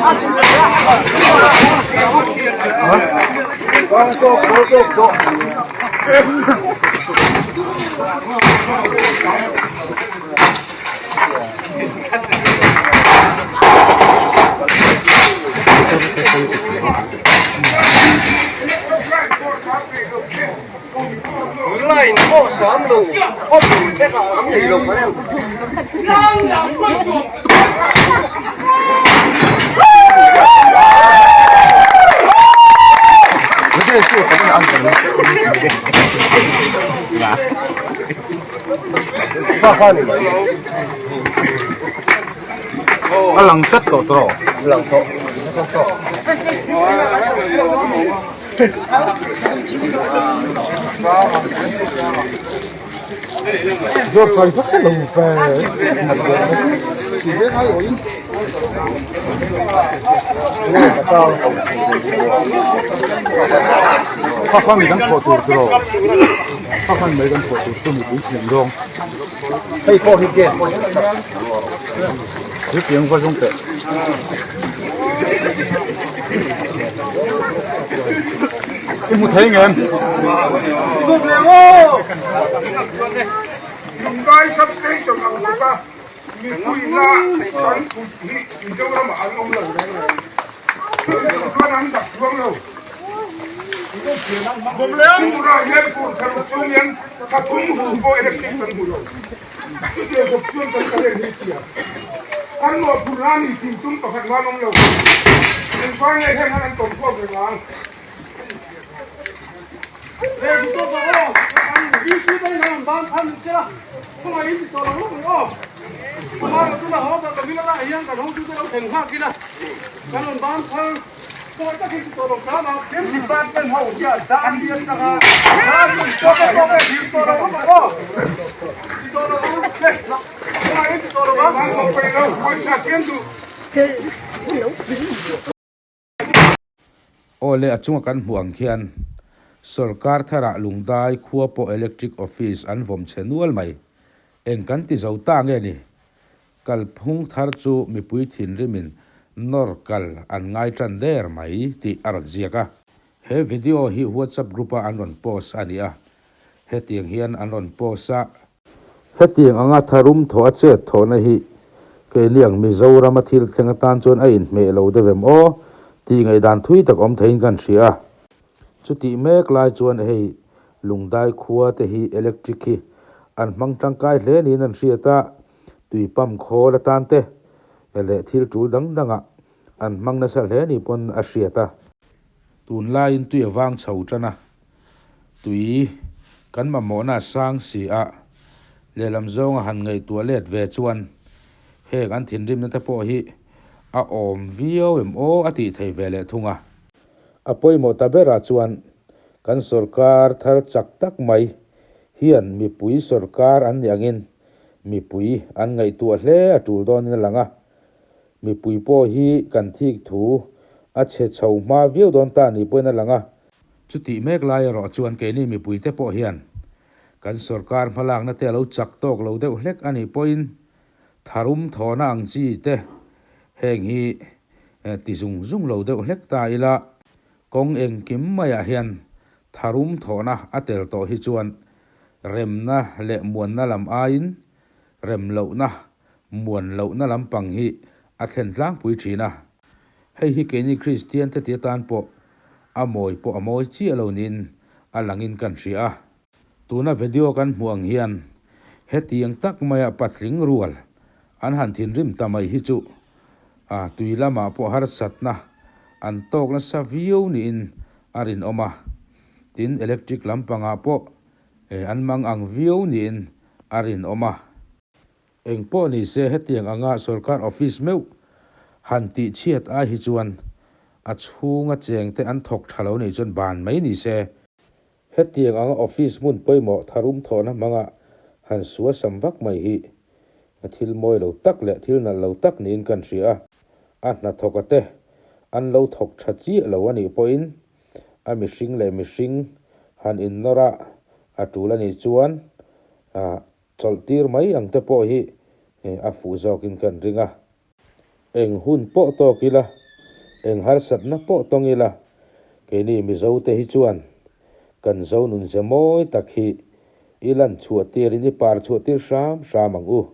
A lang tlat tawh tawh a lang tawh. Lunglai Substation ang bawk a, mipuina kan kut hi Mizoramah an awm lo reng reng. Chuan an dak chuang lo. Tura hian kum tharuk chhung hian thla thum hu pawh electric kan hmu lo. Chutiang khawp chuan kan current hi chhia. Kan mawhphurhna a ni tih tum pakhat nan awm lo. Engvang nge heng han an tawm khawm reng ang? Aw le a chunga kan hmuh ang khian sorkar tharah Lungdai khua pawh electric office an vawm chhe nual mai. Eng kan ti zo ta nge ni? Kalphung thar chu mipui thinrimin nawr kal an ngai tan der mai tih a rawn ziak a. He video hi WhatsApp group a an rawn post a ni a, hetiang hian an rawn post a. Hetiang anga tharum thawh a chet thawhna hi keiniang Mizorama thil thleng atan chuan a inhmeh lo deuh em aw tih ngaihdan thui tak awm theiin kan hria a. Chutih mek lai chuan hei Lungdai khua te hi electric hi an hmang tangkai hle niin an hriat a, tui pump khawl atan te leh thil tul dang dangah an hmang nasa hle ni pawn a hriat a. Tunlaiin tui a vang chho tan a, Tui kan mamawhna a sang si a, lehlam zawnga han ngaihtuah let ve chuan heng an thinrimna te pawh hi a awm viau em aw a tih thei ve leh thung a. A pawimawh ta berah chuan kan sorkar thar chak tak mai hian mipui sorkar an nih angin mipui an ngaihtuah hle a tul dawnin a lang a, mipui pawh hi kan thik thu a chhe chho hma viau dawn ta ni pawhin a lang a. Chutih mek lai erawh chuan keini mipuite pawh hian kan sorkar hmalakna te a lo chak tawk lo deuh hlek a nih pawhin tharum thawhna ang chi te heng hi ti zung zung lo deuh hlek ta ila kawng engkim maiah hian tharum thawhna a tel tawh hi chuan remna leh muanna lam aiin rem lohna muan lohna lampang hi a thlen tlangpui thin a. Hei hi keini Kristian te ti atan pawh a mawi pawh a mawi chiah lo niin a langin kan hria a. Tuna video kan hmuh ang hian hetiang tak maia patling rual an han thinrim ta mai hi chu a tui lamah pawh harsatna an tawk nasa viau niin a rinawm a. Tin, electric lampangah pawh an mang ang viau niin a rinawm a. Eng pawh ni se hetiang anga sorkar office meuh han tih chhiat ai hi chuan a chhunga chengte an thawk tha lo nih chuan ban mai ni se. Hetiang anga office hmun pawimawh tharum thawhna hmanga han suasam vak mai hi thil mawi lo tak leh thil nalh lo tak niin kan hria a, a hnathawka te an lo thawk tha chiah lo a nih pawhin a mihring leh mihring han innawr a a tul a nih chuan Chawlhtir mai ang te pawh hi a fuh zawkin kan ring a. Eng hun pawh tawk ila Eng harsatna pawh tawng ila, keini Mizote hi chuan kan Zo nun ze mawi tak hi i lan chhuah tirin i par chhuah tir hram hram ang u.